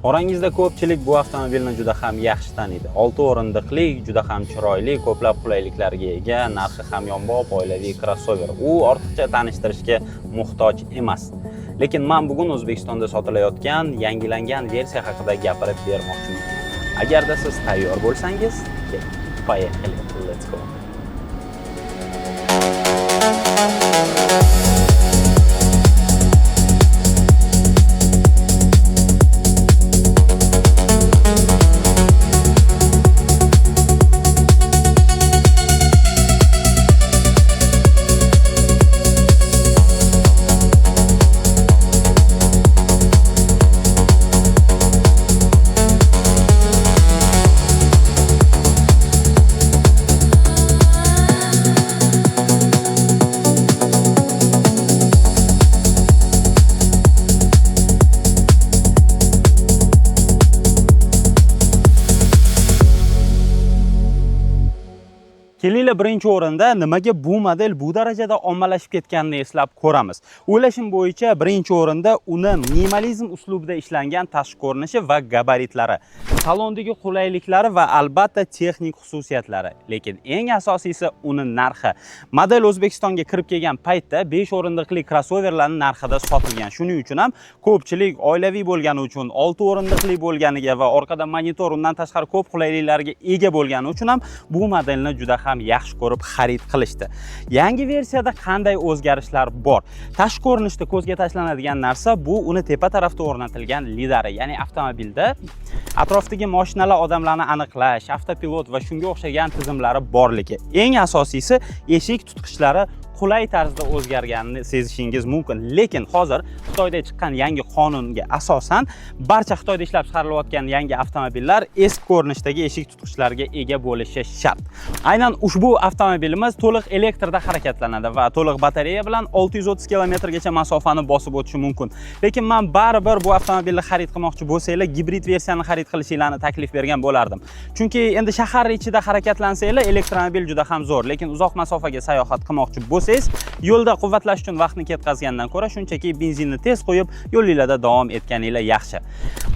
Orangizda ko'pchilik bu avtomobilni juda ham yaxshi taniydi. 6 o'rindiqli, juda ham chiroyli, ko'plab qulayliklarga ega, narxi hamyonbop oilaviy crossover. U ortiqcha tanishtirishga muhtoj emas. Lekin men bugun O'zbekistonda sotilayotgan yangilangan versiya haqida gapirib bermoqchiman. Agarda siz tayyor bo'lsangiz, поехали, let's go. Kelinglar, birinchi o'rinda nimaga bu model bu darajada ommalashib ketganini eslab ko'ramiz. O'ylashim bo'yicha, birinchi o'rinda uni minimalizm uslubida ishlangan tashqi ko'rinishi va gabaritlari, salondagi qulayliklari va albatta texnik xususiyatlari. Lekin eng asosiysi uni narxi. Model O'zbekistonga kirib kelgan paytda 5 o'rindiqli crossoverlarning narxida sotilgan. Shuning uchun ham ko'pchilik oilaviy bo'lgani uchun, 6 o'rindiqli bo'lganiga va orqada monitor, undan tashqari ko'p qulayliklarga ega bo'lgani uchun ham bu modelni juda ham yaxshi ko'rib xarid qilishdi. Yangi versiyada qanday o'zgarishlar bor? Tashqi ko'rinishda ko'zga tashlanadigan narsa bu uni tepa tarafda o'rnatilgan lidari, ya'ni avtomobilda atrofdagi mashinalar, odamlarni aniqlash, avtopilot va shunga o'xshagan tizimlari borligi. Eng asosiysi, eshik tutqichlari qulay tarzda o'zgarganini sezishingiz mumkin. Lekin hozir Xitoyda chiqqan yangi qonunga asosan barcha Xitoyda ishlab chiqarilayotgan yangi avtomobillar eski ko'rinishdagi eshik tutqichlariga ega bo'lishi shart. Aynan ushbu avtomobilimiz to'liq elektrda harakatlanadi va to'liq batareya bilan 630 kilometrgacha masofani bosib o'tishi mumkin. Lekin men baribir bu avtomobilni xarid qilmoqchi bo'lsanglar, gibrid versiyani xarid qilishinglarni taklif bergan bo'lardim. Chunki endi shahar ichida harakatlansanglar, elektromobil juda ham zo'r, lekin uzoq masofaga sayohat qilmoqchi bo'lsangiz, yo'lda quvvatlash uchun vaqtni ketkazgandan ko'ra shunchaki benzinni tez qo'yib, yo'linglarda davom etganinglar yaxshi.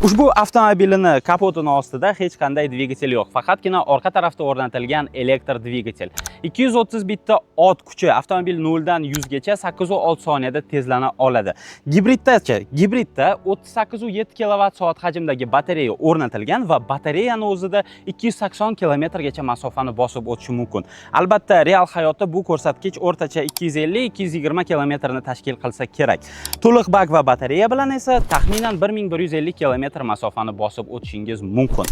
Ushbu avtomobilini kapotini ostida hech qanday dvigatel yo'q, faqatgina orqa tarafda o'rnatilgan elektr dvigatel. 231 bitta ot kuchi, avtomobil 0 dan 100 gacha 8,6 soniyada tezlana oladi. Gibriddachi? Gibridda 38,7 kilovat soat hajmdagi batareya o'rnatilgan va batareyani o'zida 280 kilometrgacha masofani bosib o'tishi mumkin. Albatta, real hayotda bu ko'rsatkich o'rtacha 250-220 kilometrni tashkil qilsa kerak. To'liq bak va batareya bilan esa taxminan 1150 kilometr masofani bosib o'tishingiz mumkin.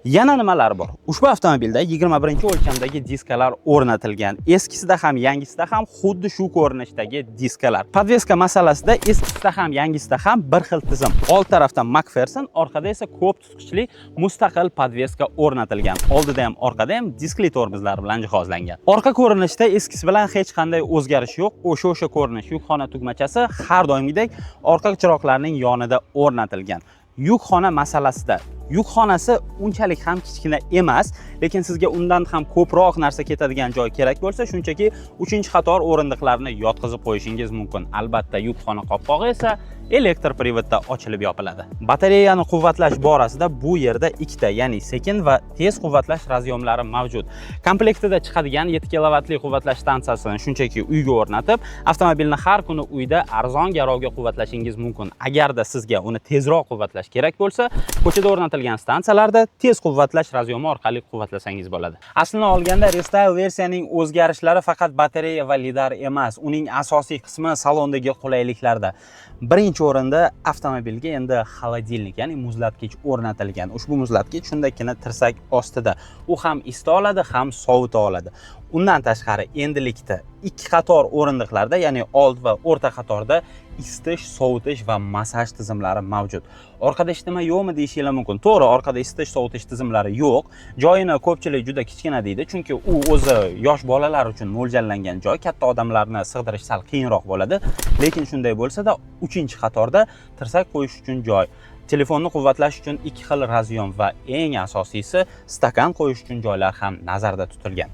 Yana nimalar bor? Ushbu avtomobilda 21 o'lchamdagi diskalar o'rnatilgan. Eskisida ham, yangisida ham xuddi shu ko'rinishdagi diskalar. Подвеска masalasida eskisida ham, yangisida ham bir xil tizim. Old tarafda McPherson, orqada esa ko'p tutqichli mustaqil подвеска o'rnatilgan. Oldida ham, orqada ham diskli tormozlar bilan jihozlangan. Orqa ko'rinishda eskisi bilan hech qanday o'zgarish yo'q. O'sha ko'rinish, yukxona tugmachasi har doimgidek orqa chiroqlarning yonida o'rnatilgan. Yukxona masalasida yukxonasi unchalik ham kichkina emas, lekin sizga undan ham ko'proq narsa ketadigan joy kerak bo'lsa, shunchaki 3-qator o'rindiqlarni yotqizib qo'yishingiz mumkin. Albatta, yukxona qopqog'i esa elektr привод da ochilib yopiladi. Batareyani quvvatlash borasida bu yerda ikkita, ya'ni sekin va tez quvvatlash разъём lari mavjud. Komplektida chiqadigan 7 kilovatli quvvatlash stansiyasini shunchaki uyga o'rnatib, avtomobilni har kuni uyda arzon garovga quvvatlashingiz mumkin. Agarda sizga uni tezroq quvvatlash kerak bo'lsa, ko'chada o'rnatilgan stansiyalarda tez quvvatlash разъём i orqali quvvatlasangiz bo'ladi. Aslini olganda, Restyle versiyaning o'zgarishlari faqat batareya va lidar emas, uning asosiy qismi salondagi qulayliklarda. Birinchi o'rinda avtomobilga endi холодильник, ya'ni muzlatgich o'rnatilgan. Ushbu muzlatgich shundakkina tirsak ostida. U ham isita oladi, ham sovita oladi. Undan tashqari, endilikda ikki qator o'rindiqlarda, ya'ni old va o'rta qatorda isitish, sovutish va massaj tizimlari mavjud. Orqada hech nima yo'qmi deyishinglar mumkin. To'g'ri, orqada isitish, sovutish tizimlari yo'q. Joyini ko'pchilik juda kichkina deydi, chunki u o'zi yosh bolalar uchun mo'ljallangan joy, katta odamlarni sig'dirish sal qiyinroq bo'ladi. Lekin shunday bo'lsa-da, 3-qatorda tirsak qo'yish uchun joy, Telefonni quvvatlash uchun 2 xil разъем va eng asosiysi stakan qo'yish uchun joylar ham nazarda tutilgan.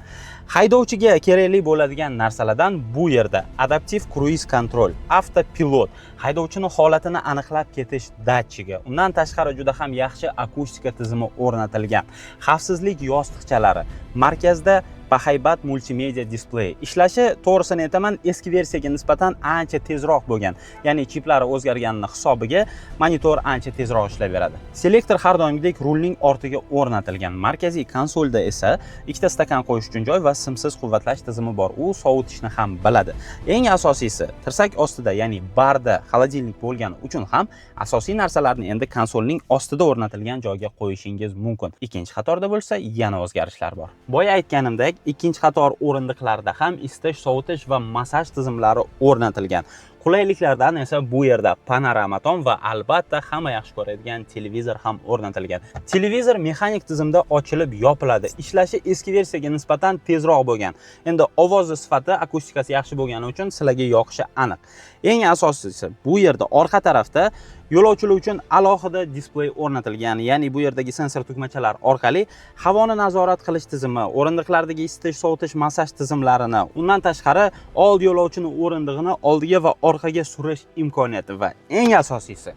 Haydovchiga kerakli bo'ladigan narsalardan bu yerda adaptiv kruiz kontrol, avtopilot, haydovchini holatini aniqlab ketish datchigi, undan tashqari juda ham yaxshi akustika tizimi o'rnatilgan, xavfsizlik yostiqchalari, markazda bahaybat multimedia displey. Ishlashi, to'g'risini aytaman, eski versiyaga nisbatan ancha tezroq bo'lgan. Ya'ni chiplari o'zgarganini hisobiga monitor ancha tezroq ishlab beradi. Selektor har doimgidek rulning ortiga o'rnatilgan. Markaziy konsolda esa ikkita stakan qo'yish uchun joy va simsiz quvvatlash tizimi bor. U sovutishni ham biladi. Eng asosiysi, tirsak ostida, ya'ni barda холодильник bo'lgani uchun ham asosiy narsalarni endi konsolning ostida o'rnatilgan joyga qo'yishingiz mumkin. Ikkinchi qatorda bo'lsa yana o'zgarishlar bor. Boya aytganimdek, ikkinchi qator o'rindiqlarda ham isitish, sovutish va massaj tizimlari o'rnatilgan. Qulayliklardan esa bu yerda panorama tom va albatta hamma yaxshi ko'radigan televizor ham o'rnatilgan. Televizor mexanik tizimda ochilib yopiladi. Ishlashi eski versiyaga nisbatan tezroq bo'lgan. Endi ovozi sifati, akustikasi yaxshi bo'lgani uchun sizlarga yoqishi aniq. Eng asosiysi, bu yerda orqa tarafda yo'lovchilar uchun alohida displey o'rnatilgan. Ya'ni bu yerdagi sensor tugmachalar orqali havoni nazorat qilish tizimi, o'rindiqlardagi isitish, sovutish, massaj tizimlarini, undan tashqari old yo'lovchini o'rindig'ini oldiga va orqaga surish imkoniyati va eng asosiysi,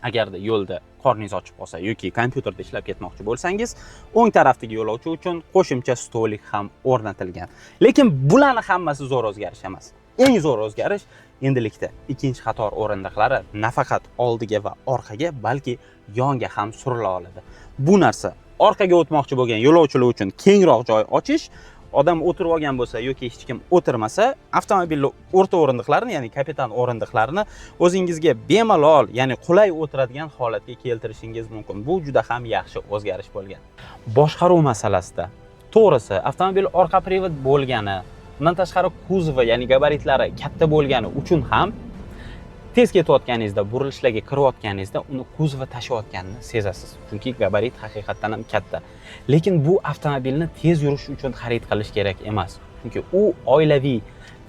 agarda yo'lda qorningiz ochib qolsa yoki kompyuterda ishlab ketmoqchi bo'lsangiz, o'ng tarafdagi yo'lovchi uchun qo'shimcha stolik ham o'rnatilgan. Lekin bularni hammasi zo'r o'zgarish emas. Eng zo'r o'zgarish endilikda ikkinchi qator o'rindiqlari nafaqat oldiga va orqaga, balki yonga ham surila oladi. Bu narsa orqaga o'tmoqchi bo'lgan yo'lovchilar uchun kengroq joy ochish, odam o'tirib olgan bo'lsa yoki hech kim o'tirmasa, avtomobilni o'rta o'rindiqlarini, ya'ni kapitan o'rindiqlarini o'zingizga bemalol, ya'ni qulay o'tiradigan holatga keltirishingiz mumkin. Bu juda ham yaxshi o'zgarish bo'lgan. Boshqaruv masalasida, to'g'risi, avtomobil orqa privod bo'lgani, undan tashqari kuzovi, ya'ni gabaritlari katta bo'lgani uchun ham tez ketayotganingizda, burilishlarga kirayotganingizda uni kuzovi tashiyotganini sezasiz. Chunki gabarit haqiqatdan ham katta. Lekin bu avtomobilni tez yurish uchun xarid qilish kerak emas. Chunki u oilaviy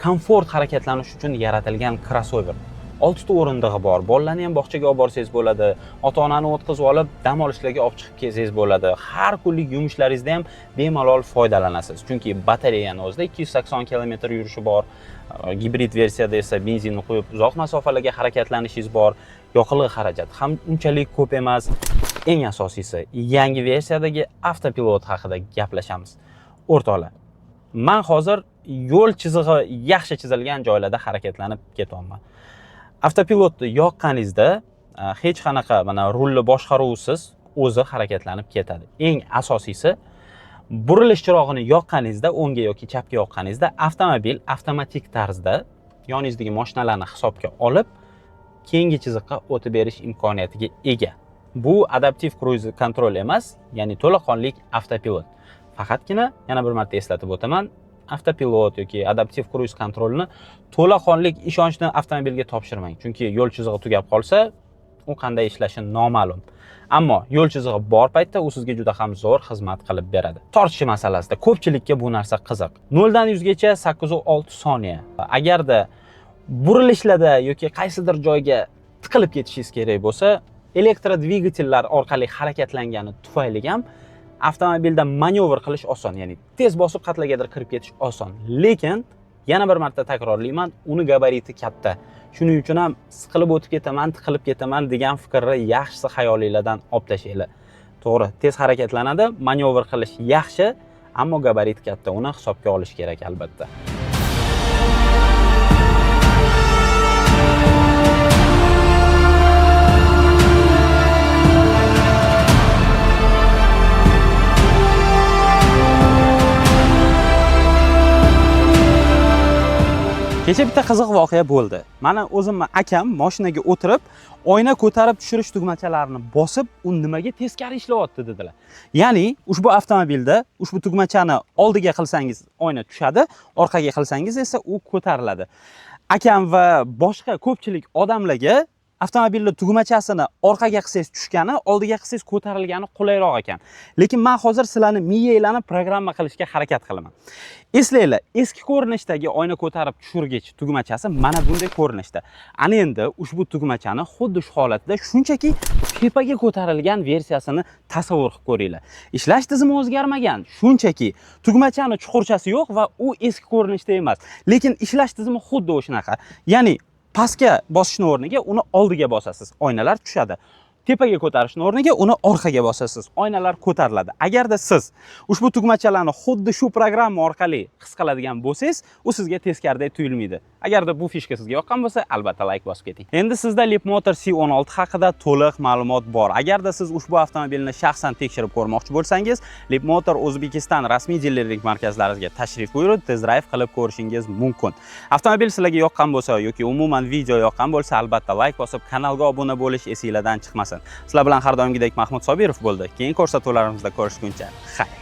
komfort harakatlanish uchun yaratilgan crossover. 6 ta o'rindig'i bor. Bolalarni ham bog'chaga olib borsangiz bo'ladi. Ota-onani o'tkazib olib, dam olishlarga olib chiqib kelsangiz bo'ladi. Har kunlik yumushlaringizda ham bemalol foydalanasiz. Chunki batareyani o'zida 280 kilometr yurishi bor. Gibrid versiyada esa benzinni qo'yib uzoq masofalarga harakatlanishingiz bor. Yoqilg'i xarajati ham unchalik ko'p emas. Eng asosiysi, yangi versiyadagi avtopilot haqida gaplashamiz. O'rtoqlar, men hozir yo'l chizig'i yaxshi chizilgan joylarda harakatlanib ketyapman. Avtopilotni yoqqaningizda hech qanaqa mana rulni boshqaruvsiz o'zi harakatlanib ketadi. Eng asosiysi, burilish chirog'ini yoqqaningizda, o'ngga yoki chapga yoqqaningizda avtomobil avtomatik tarzda yoningizdagi mashinalarni hisobga olib, keyingi chiziqqa o'tib berish imkoniyatiga ega. Bu adaptiv kruiz kontrol emas, ya'ni to'laqonli avtopilot. Faqatgina yana bir marta eslatib o'taman, avtopilot yoki adaptiv kruiz kontrolni to'laqonli ishonchni avtomobilga topshirmang, chunki yo'l chizig'i tugab qolsa, u qanday ishlashi noma'lum. Ammo yo'l chizig'i bor paytda u sizga juda ham zo'r xizmat qilib beradi. Tortishi masalasida ko'pchilikka bu narsa qiziq. 0 dan 100 gacha 8.6 soniya. Agarda burilishlarda yoki qaysidir joyga tiqilib ketishingiz kerak bo'lsa, elektrodvigatellar orqali harakatlangani tufayli ham avtomobilda manyovr qilish oson, ya'ni tez bosib qatlagadir kirib ketish oson. Lekin yana bir marta takrorlayman, uni gabariti katta. Shuning uchun ham siqilib o'tib ketaman, tiqilib ketaman degan fikrni yaxshisi xayolinglardan olib tashlanglar. To'g'ri, tez harakatlanadi, manyovr qilish yaxshi, ammo gabarit katta, uni hisobga olish kerak albatta. Kecha bitta qiziq voqea bo'ldi. Mana o'zimni akam mashinaga o'tirib, oyna ko'tarib tushirish tugmachalarini bosib, u nimaga teskari ishlayapti dedilar. Ya'ni ushbu avtomobilda ushbu tugmachani oldiga qilsangiz oyna tushadi, orqaga qilsangiz esa u ko'tariladi. Akam va boshqa ko'pchilik odamlarga Avtomobilni tugmachasini orqaga qilsangiz tushgani, oldiga qilsangiz ko'tarilgani qulayroq ekan. Lekin men hozir sizlarni miyanglarni programma qilishga harakat qilaman. Eslanglar, eski ko'rinishdagi oyna ko'tarib tushirgich tugmachasi mana bunday ko'rinishda. Ana endi ushbu tugmachani xuddi shu holatda, shunchaki tepaga ko'tarilgan versiyasini tasavvur qilib ko'ringlar. Ishlash tizimi o'zgarmagan, shunchaki tugmachani chuqurchasi yo'q va u eski ko'rinishda emas. Lekin ishlash tizimi xuddi o'shanaqa. Ya'ni pastga bosishni o'rniga uni oldiga bosasiz, oynalar tushadi. Tepaga ko'tarishni o'rniga uni orqaga bosasiz, oynalar ko'tariladi. Agarda siz ushbu tugmachalarni xuddi shu programma orqali his qiladigan bo'lsangiz, u sizga teskaridek tuyulmaydi. Agarda bu фишка sizga yoqqan bo'lsa, albatta layk bosib keting. Endi sizda Leapmotor C16 haqida to'liq ma'lumot bor. Agarda siz ushbu avtomobilni shaxsan tekshirib ko'rmoqchi bo'lsangiz, Leapmotor O'zbekiston rasmiy dilerlik markazlariga tashrif buyurib, test drive qilib ko'rishingiz mumkin. Avtomobil sizlarga yoqqan bo'lsa yoki umuman video yoqqan bo'lsa, albatta layk bosib, kanalga obuna bo'lish esinglardan chiqmasin. Sizlar bilan har doimgidek Mahmud Sobirov bo'ldi. Keyin ko'rsatuvlarimizda ko'rishguncha, xayr.